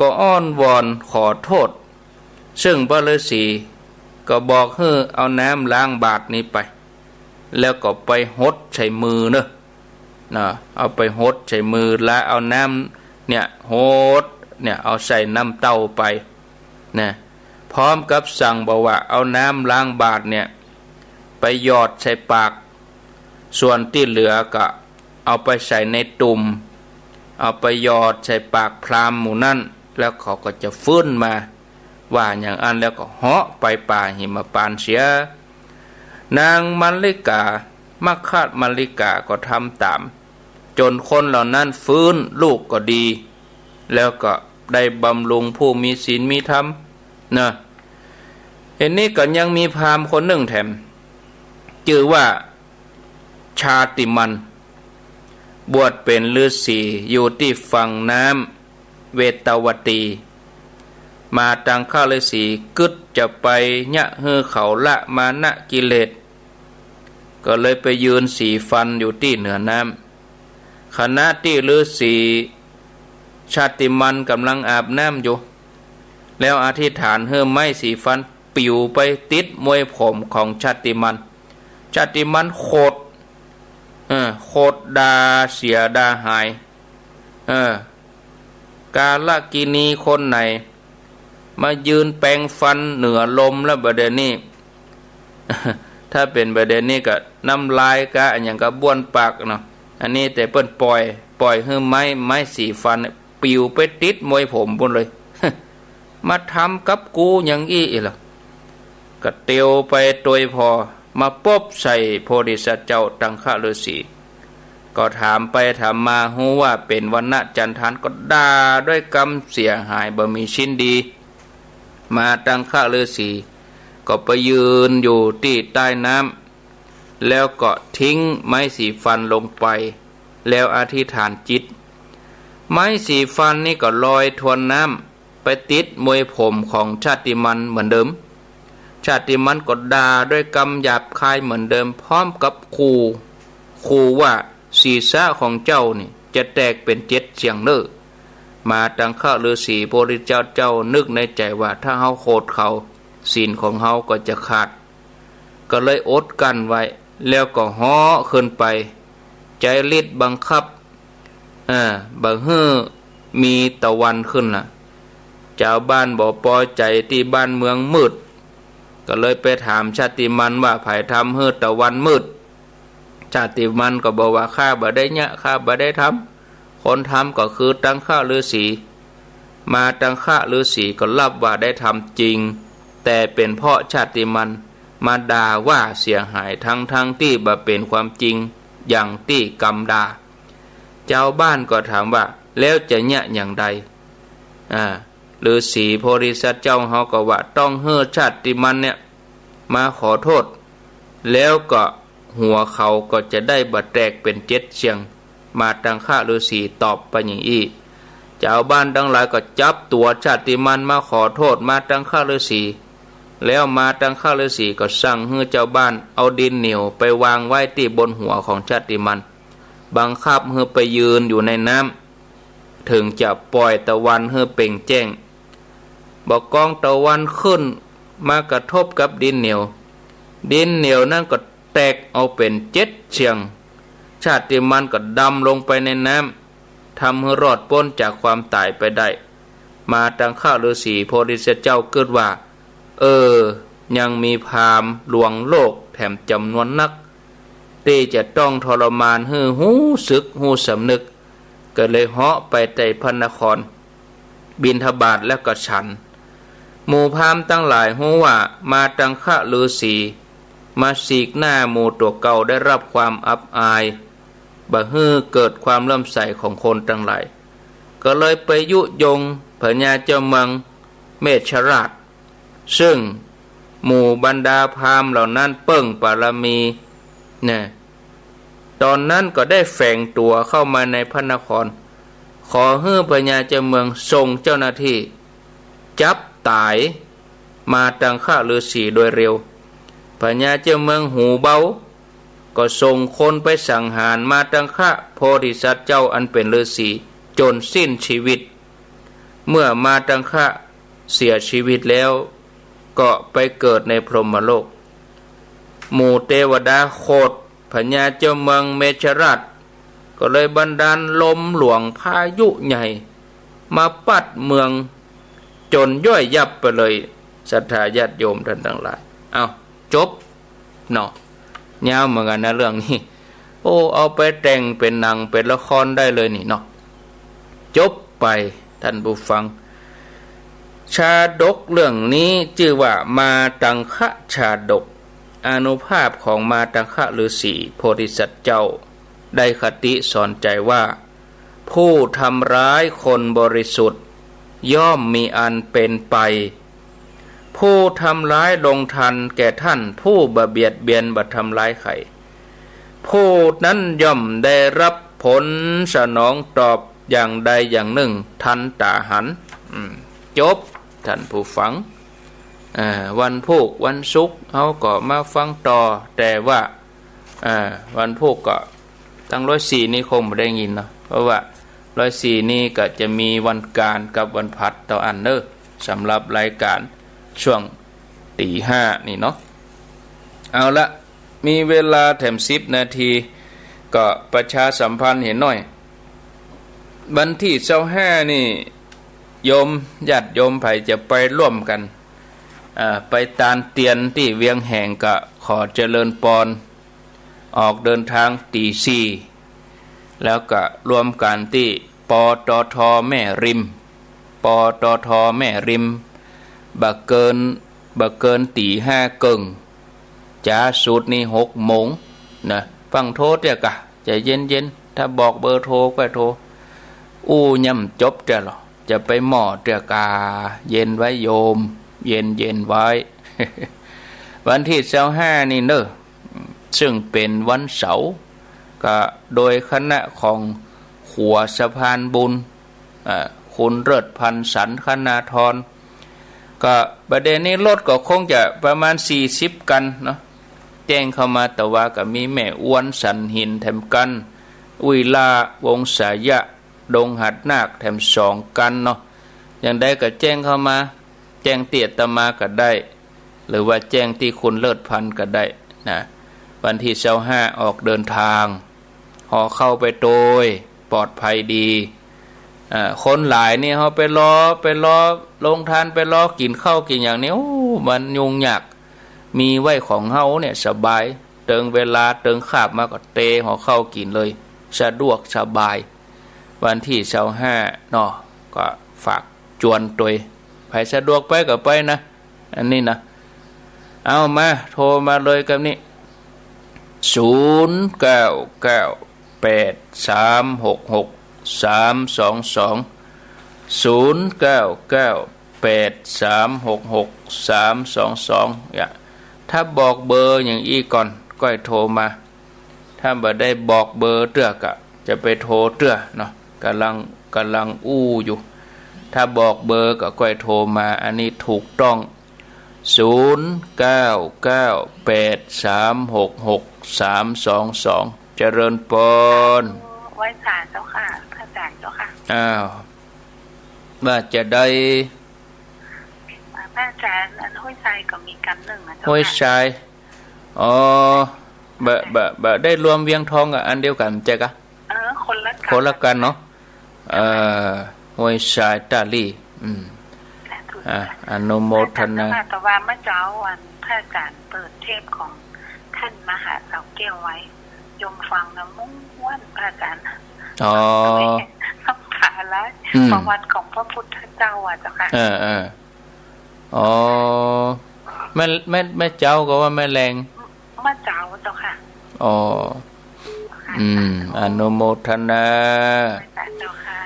ก็อ้อนวอนขอโต้ษ ซึ่งพระฤๅษีก็บอกหื้อเอาน้ำล้างบาตรนี้ไป แล้วก็ไปหดใส่มือเนาะ นะ เอาไปหดใส่มือ แล้วเอาน้ำเนี่ยหดเนี่ย เอาใส่น้ำเต้าไป นะ พร้อมกับสั่งบอกว่า เอาน้ำล้างบาตรเนี่ย ไปหยอดใส่ปาก ส่วนตี้เหลือก็เอาไปใส่ในตุ่ม เอาไปหยอดใส่ปากพราหมณ์หมู่นั้น แล้วเขาก็จะฟื้นมา ว่าอย่างอั้นแล้วก็เหาะไปป่าหิมพานต์เสีย นางมัลลิกา มัคคมัลลิกาก็ทำต๋าม จ๋นคนเหล่านั้นฟื้น ลูกก็ดี แล้วก็ได้บำรุงผู้มีศีลมีธรรม นะ เห็นนี้ก็ยังมีพราหมณ์คนนึ่งแถม จื้อว่าชาติมัน บวชเป๋นฤๅษีอยู่ตี้ฝั่งน้ำเวตตาวตี มาตังคฤๅษีกึ๊ดจะไปเยียะหื้อเขาละมานะกิเลส ก็เลยไปยืนสีฟันอยู่ตี้เหนือน้ำ ขณะตี้ฤๅษีชาติมันก่ำลังอาบน้ำอยู่ แล้วอธิษฐานหื้อไม้สีฟันปิวไปติดมวยผมของชาติมัน ชาติมันโขด เออ โขดด่าเสียด่าหาย เออ กาลกิณีคนไหน มายืนแปรงฟันเหนือลมแล้วบ่าเดี่ยวนี้ ถ้าเป๋นบ่าเดี่ยวนี้ก็น้ำลายกาอะหยังก็บ้วนปากเนาะ อันนี้แต่เปิ้นป่อย ป่อยหื้อไม้ ไม้สีฟันเนี่ยปิวไปติดมวยผมปู้นเลย มาทำกับกูอย่างอี้อีกเหรอ ก็เตียวไปตวยผ่อ มาปบใส่โพธิสัตว์เจ้าตังคฤๅษี ก็ถามไปถามมาฮู้ว่าเป๋นวัณณะจันทาน ก็ด่าด้วยกำเสียหายบ่มีชิ้นดี มาตังคฤๅษีก็ไปยืนอยู่ตี้ใต้น้ำ แล้วก็ทิ้งไม้สีฟันลงไป แล้วอธิษฐานจิต ไม้สีฟันนี่ก็ลอยทวนน้ำไปติดมวยผมของชาติมันเหมือนเดิม ชาติมันก็ด่าด้วยกำหยาบคายเหมือนเดิม พร้อมกับขู่ ขู่ว่าศีรษะของเจ้านี่จะแตกเป๋นเจ็ดเสี้ยงเน่อ มาตังคฤๅษี โพธิสัตว์เจ้านึกในใจ๋ว่า ถ้าเฮาโขดเขา ศีลของเฮาก็จะขาด ก็เลยอดกลั้นไว้ แล้วก็เหาะขึ้นไป ใจ๊ฤทธิ์บังคับ เออ บ่หื้อมีตะวันขึ้นละ จาวบ้านบ่ปอใจ๋ตี้บ้านเมืองมืด ก็เลยไปถามชาติมันว่า ใผทำหื้อตะวันมืด ชาติมันก็บอกว่า ข้าบ่ได้เยียะ ข้าบ่ได้ทำ คนทำก็คือตังคฤๅษี มาตังคฤๅษีก็รับว่าได้ทำจริง แต่เป๋นเพราะชาติมันมาด่าว่าเสียหาย ทั้งๆ ตี้บ่เป๋นความจริงอย่างตี้กำด่า จาวบ้านก็ถามว่า แล้วจะเยียะอย่างใด อ่า ฤๅษีโพธิสัตว์เจ้าเฮาก็ว่าต้องหื้อชาติมันเนี่ยมาขอโต้ษ แล้วก็หัวเขาก็จะได้บ่แตกเป๋นเจ็ดเสี้ยง มาตังคะฤๅษีตอบไปอย่างอี้ จาวบ้านตังหลายก็จับตั๋วชาติมันมาขอโต้ษมาตังคะฤๅษี แล้วมาตังคะฤๅษีก็สั่งหื้อจาวบ้านเอาดินเหนียวไปวางไว้ตี้บนหัวของชาติมัน บังคับหื้อไปยืนอยู่ในน้ำ เถิงจะป่อยตะวันหื้อเปล่งแจ้ง บ่ากองตะวันขึ้นมากระทบกับดินเหนียว ดินเหนียวนั้นก็แตกเอาเป๋นเจ็ดเสี้ยง ชาติมันก็ดำลงไปในน้ำ ทำหื้อรอดป๊นจากความต๋ายไปได้ มาตังคะฤๅษีโพธิสัตว์เจ้ากึ๊ดว่า เออ ยังมีพราหมณ์ลวงโลกแถมจ๋ำนวนนัก ตี้จะต้องทรมานหื้อฮู้สึกฮู้สำนึก ก็เลยเหาะไปใต้พระนคร บิณฑบาตแล้วก็ฉัน หมู่พราหมณ์ตังหลายฮู้ว่ามาตังคะฤๅษีมาสีกหน้าหมู่ตั๋วเก่าได้รับความอับอาย บ่หื้อเกิดความเลื่อมใสของคนตังหลาย ก็เลยไปยุยงพญาเจ้าเมืองเมชราช ซึ่งหมู่บรรดาพราหมณ์เหล่านั้นเปิ้งบารมีเนี่ย ต๋อนนั้นก็ได้แฝงตั๋วเข้ามาในพระนคร ขอหื้อพญาเจ้าเมืองส่งเจ้าหน้าตี้จับต๋ายมาตังคะฤๅษีโดยเร็ว พญาเจ้าเมืองหูเบา ก็ส่งคนไปสังหารมาตังคะโพธิสัตว์เจ้าอันเป๋นฤๅษีจ๋นสิ้นชีวิต เมื่อมาตังคะเสียชีวิตแล้ว ก็ไปเกิดในพรหมโลก หมู่เตวดาโขดพญาเจ้าเมืองเมชราช ก็เลยบันดาลลมหลวงพายุใหญ่ มาปั๊ดเมืองจ๋นย่อยยับไปเลย ศรัทธาญาติโยมต้านตังหลาย เอ้า จบ เนาะ ยาวเหมือนกั๋นนะเรื่องนี้ โอ้ เอาไปแต่งเป๋นหนังเป๋นละครได้เลยนี่เนาะ จบไป ต้านผู้ฟัง ชาดกเรื่องนี้จื้อว่ามาตังคะชาดก อานุภาพของมาตังคะฤๅษีโพธิสัตว์เจ้า ได้คติสอนใจ๋ว่า ผู้ทำร้ายคนบริสุทธิ์ย่อมมีอันเป๋นไป ผู้ทำร้ายลงทันแก่ท่านผู้บ่เบียดเบียนบ่ทำร้ายใคร ผู้นั้นย่อมได้รับผลสนองตอบอย่างใดอย่างนึ่งทันต๋าหัน อืม จบ ต้านผู้ฟัง อ่า วันพูกวันศุกร์เฮาก็มาฟังต่อ แต่ว่า อ่า วันพูกก็ ตังร้อยสี่นี่คงบ่ได้ยินเนาะ เพราะว่าร้อยสี่นี่ก็จะมีวันก๋านกับวันพฤหัสต่ออันเน้อ สำหรับรายก๋านช่วงตี๋ห้านี่เนาะ เอาละ มีเวลาแถมสิบนาที ก็ประชาสัมพันธ์เหียหน้อย วันตี้ซาวห้านี่ โยม ญาติโยมใผจะไปร่วมกั๋น อ่า ไปตานเตียนตี้เวียงแหงก็ขอเจริญปอน ออกเดินทางตี๋สี่ แล้วก็รวมกั๋นตี้ ปตท แม่ริม ปตท แม่ริม บ่เกิน บ่เกินตี๋ห้าเกิ่ง จ๋าสุดนี่หกโมงนะ ฟั่งโทรเตื้อกะ ใจ๋เย็นๆ ถ้าบอกเบอร์โทรก็โทร อู้ย่ำจบเตื้อลอ จะไปหม้อเตื้อกา เย็นไว้โยม เย็นๆ ไว้ วันตี้ซาวห้านี่เน้อ ซึ่งเป๋นวันเสาร์ ก็โดยคณะของขัวสะพานบุญ อ่า คุณเลิศพันธ์ สันคณาธร ก็บ่าเดี่ยวนี้รถก็คงจะประมาณสี่สิบคันเนาะ แจ้งเข้ามา แต่ว่าก็มีแม่อ้วนสันหินแถมกั๋น อุ้ยล่า วงศายะ ดงหาดนาคแถมสองคันเนาะ อย่างใดก็แจ้งเข้ามา แจ้งตี้อาตมาก็ได้ หรือว่าแจ้งตี้คุณเลิศพันธ์ก็ได้นะ วันตี้ซาวห้าออกเดินทาง ห่อข้าวไปโตย ปลอดภัยดี อ่า คนหลายนี่เฮาไปรอ ไปรอโรงตาน ไปรอกิ๋นข้าวกิ๋นหยังนี่ โอ้ มันยุ่งยาก มีไว้ของเฮาเนี่ยสบาย เติงเวลาเติงคาบมาก็เตห่อข้าวกิ๋นเลย สะดวกสบาย วันตี้ซาวห้าเนาะ ก็ฝากจวนตวย ใผสะดวกไปก็ไปนะ อันนี้นะ เอามา โทรมาเลยกับนี่ ศูนย์เก้าเก้าแปดสามหกหกสามสองสอง ศูนย์เก้าเก้าแปดสามหกหกสามสองสอง เนี่ย ถ้าบอกเบอร์อย่างอี้ก่อน ก้อยโทรมา ถ้าบ่ได้บอกเบอร์เตื้อก็จะไปโทรเตื้อเนาะ ก่ำลัง ก่ำลังอู้อยู่ ถ้าบอกเบอร์ก็ก้อยโทรมา อันนี้ถูกต้อง ศูนย์เก้าเก้าแปดสามหกหกสามสองสอง เจริญปอน ไหว้สาเจ้าค่ะ พระอาจารย์เจ้าค่ะ อ้าว ว่าจะได้ พระอาจารย์ อันห้วยทรายก็มีกำนึ่งนะเจ้าค่ะ ห้วยทราย อ๋อ บ่ บ่ บ่ได้รวมเวียงทองกับอันเดียวกั๋นใจ้กะ เออ คนละกำ คนละกำเนาะ เออ ห้วยทรายตาลี่ อืม สาธุ อ่ะ อนุโมทนา แต่ว่าเมื่อเจ๊า อันพระอาจารย์เปิดเทปของท่านมหาเสาแก้วไว้ โยมฟังแล้วม่วน พระอาจารย์ อ๋อ น้ำตาไหล อืม ประวัติของพระพุทธเจ้าอะเจ้าค่ะ เออ เออ อ๋อ แม่ แม่ แม่เจ๊าก็ว่าแม่แลง แม่เจ๊าเจ้าค่ะ อ๋อ อืม อนุโมทนา เจ้าค่ะ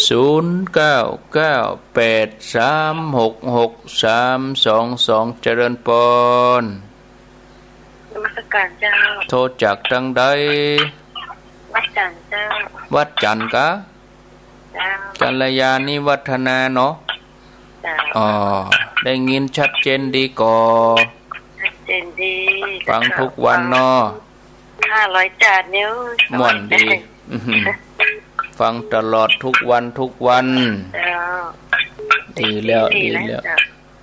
ศูนย์เก้าเก้าแปดสามหกหกสามสองสอง เจริญปอน นมัสการเจ้า โทรจากตางใด วัดจันทร์เจ้า วัดจันทร์กะ เจ้า กัลยาณิวัฒนาเนาะ เจ้า อ๋อ ได้ยินชัดเจนดีก่อ ชัดเจนดี ฟังทุกวันเนาะ ห้าร้อยจานเนี่ย ม่วนดี อื้อหือ ฟังตลอดทุกวันทุกวัน เจ้า ดีแล้ว ดีแล้ว ดีแล้ว เจ้า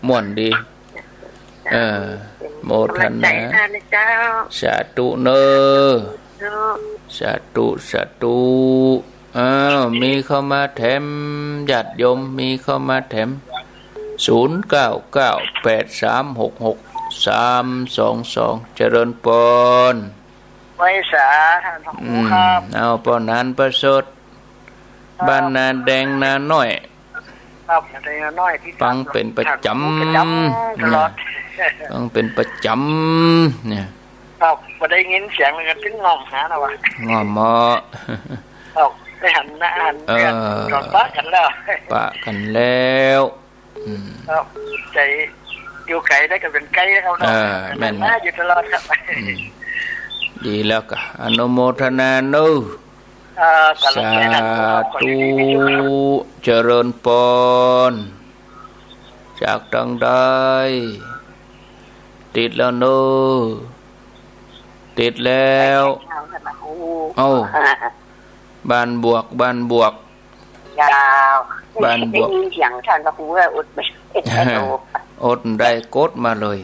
ม่วนดี เออ โมทนา กำลังใจ๋ให้นะเจ้า สาธุเน่อ สาธุ สาธุ สาธุ อ้าว มีเข้ามาแถม ญาติโยมมีเข้ามาแถม ศูนย์เก้าเก้าแปดสามหกหกสามสองสอง เจริญปอน ไหว้สา ท่านพระครู อืม ครับ เอา ป้อหนานประเสริฐ ครับ บ้านนาแดงนาน้อย ครับ นาแดงนาน้อย ที่ ฟังเป๋นประจ๋ำ ประจ๋ำตลอด ฟังเป๋นประจ๋ำเนี่ย ครับ บ่ได้ยินเสียงเลย ก็ตึงง่อมหาแล้ววะ ง่อมเมาะ ครับ ได้หันหน้าหัน เออ ต๋อนปะกั๋นแล้ว ปะกั๋นแล้ว อืม ครับ ใจ๋อยู่ไก๋ได้ก็เป๋นไก๊ครับเนาะ เออ แม่น มาอยู่ตลอดครับ อืม ดีแล้วกะ อนุโมทนาเน่อ เอ่อ สาธุ เจริญปอน จากตางใด ติดแล้วเน่อ ติดแล้ว เอ้า บ้านบวก บ้านบวก เจ้า บ้านบวก ได้ยินเสียงท่านพระครูว่าอดไม่ อดได้ กดมาเลย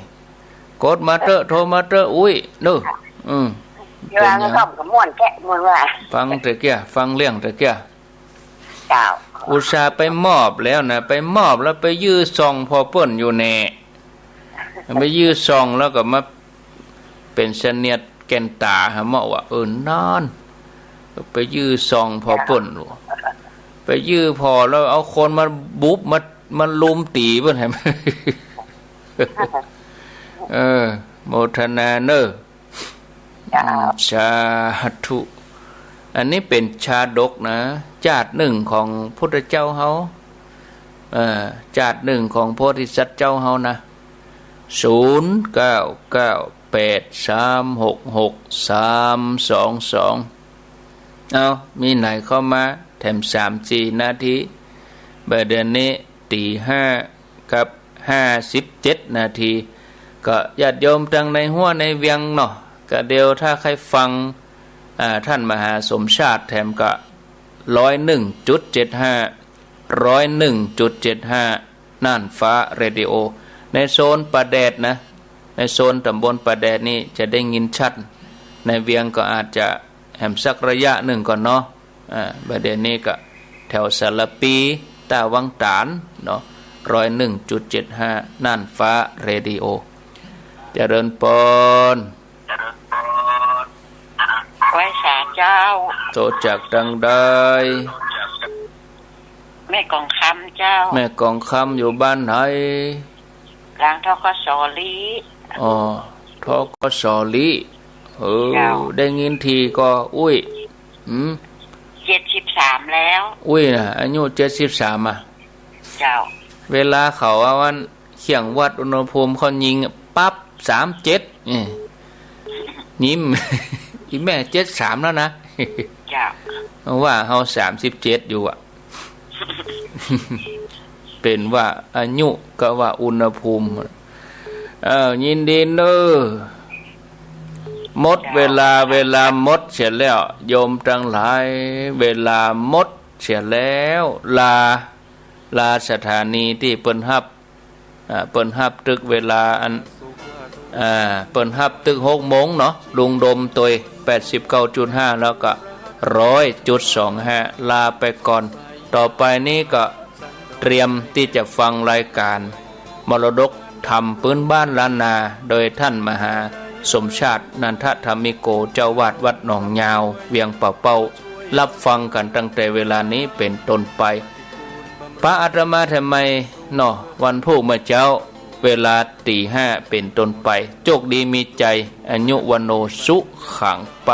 กดมาเต๊อะ โทรมาเต๊อะ อุ้ย เน่อ อืม เวลามันก็ม่วนแกะม่วนว่า ฟังตะเกีย ฟังเรื่องตะเกีย เจ้า อุตส่าห์ไปมอบแล้วนะ ไปมอบแล้วไปยื้อส่องผ่อเปิ้นอยู่แน่ ไปยื้อส่องแล้วก็มาเป๋นเสนียดแก่นต๋าหาเมาะว่า เออ นั่น ไปยื้อส่องผ่อเปิ้น ไปยื้อผ่อแล้วเอาคนมาบุบ มา มาลุมตี๋เปิ้นแหม เออ โมทนาเน่อ เจ้า อืม สาธุ อันนี้เป๋นชาดกนะ จาดนึ่งของพุทธเจ้าเฮา เอ่อ จาดนึ่งของโพธิสัตว์เจ้าเฮานะ ศูนย์เก้าเก้าแปดสามหกหกสามสองสอง เอา มีไหนเข้ามา แถมสามสี่นาที บ่ายเดี๋ยวนี้ ตี๋ห้ากับห้าสิบเจ็ดนาที ก็ญาติโยมตังในหัวในเวียงเนาะ ก็เดี๋ยวถ้าใค่ฟัง อ่า ท่านมหาสมชาติแถมก็ ร้อยหนึ่งจุดเจ็ดห้า ร้อยหนึ่งจุดเจ็ดห้า น่านฟ้าเรดิโอ ในโซนป่าแดดนะ ในโซนต๋ำบลป่าแดดนี่จะได้ยินชัด ในเวียงก็อาจจะแหมสักระยะนึ่งก่อนเนาะ อ่า บ่ายเดี๋ยวนี้ก็แถวสารภี ต้าวังต๋านเนาะ ร้อยหนึ่งจุดเจ็ดห้า น่านฟ้าเรดิโอ เจริญปอน ไหว้สาเจ้า โตจากตังใด แม่กองคำเจ้า แม่กองคำอยู่บ้านไหน หลัง ธ.ก.ส. ลี อ๋อ ธ.ก.ส. ลี เออ เจ้า ได้ยินทีก่อ อุ้ย หืม เจ็ดสิบสามแล้ว อุ้ยน่ะ อายุเจ็ดสิบสามอ่ะ เจ้า เวลาเขาเอาอันเครื่องวัดอุณหภูมิเขายิงปั๊บ สามเจ็ด นี่ ยิ้ม อีแม่ เจ็ดสาม แล้วนะ เจ้า ว่าเฮา สามสิบเจ็ด อยู่อะ เป๋นว่าอายุก็ว่าอุณหภูมิ เออ ยินดีเน้อ หมดเวลา เวลาหมดเสียแล้ว โยมตังหลาย เวลาหมดเสียแล้ว ลา ลาสถานีตี้เปิ้นฮับ อ่า เปิ้นฮับตึกเวลาอัน อ่า เปิ้นฮับตึกหกโมงเนาะ ลุงดมตวย แปดสิบเก้าจุดห้า แล้วก็ ร้อยจุดสองห้า ลาไปก่อน ต่อไปนี้ก็เตรียมตี้จะฟังรายการ มรดกธรรมปื๊นบ้านล้านนา โดยท่านมหาสมชาติ นันทธรรมิโก เจ้าวาดวัดหนองยาว เวียงป่าเป้า ฮับฟังกั๋นตั้งแต่เวลานี้เป๋นต้นไป ปะอาตมาแถมใหม่เนาะ วันพูกเมื่อเจ๊า เวลาตี๋ห้าเป๋นต้นไป โจคดีมีชัย อายุ วัณโณ สุขัง